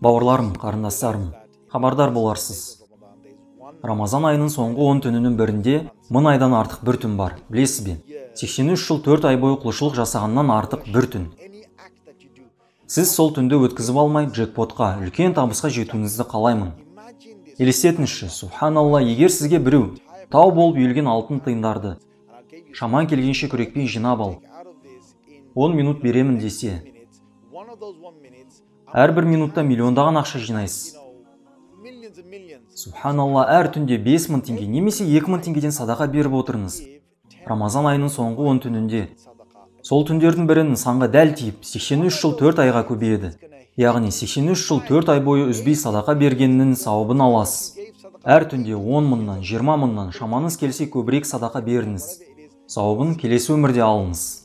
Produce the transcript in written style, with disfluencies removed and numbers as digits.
Бауырларым, қарындастарым, хабардар боларсыз. Рамазан айының соңғы 10 түнінің бірінде 1000 айдан артық бір түн бар, білесіз бе? 83 жыл 4 ай бойы құлшылық жасағаннан артық бір түн. Сіз сол түнді өткізіп алмай, джекпотқа, үлкен табысқа жетуіңізді қалаймын. Елестетіңізші, субханалла, егер сізге біреу тау болып үйілген алтын тиындарды шамаң келгенше күрекпен жинап ал, 10 минут беремін десе, әрбір минутта миллиондаған ақша жинайсыз. Субханалла, әр түнде 5000 теңге немесе 2000 теңгеден садақа беріп отырыңыз. Рамазан айының соңғы 10 түнінде. Сол түндердің бірі нысанға дәл тиіп, 83 жыл 4 айға көбейеді. Яғни 83 жыл 4 ай бойы үзбей садақа бергеннің сауабын аласыз. Әр түнде 10 мыңнан, 20 мыңнан шамаңыз келсе көбірек садақа беріңіз. Сауабын келесі өмірде алыңыз.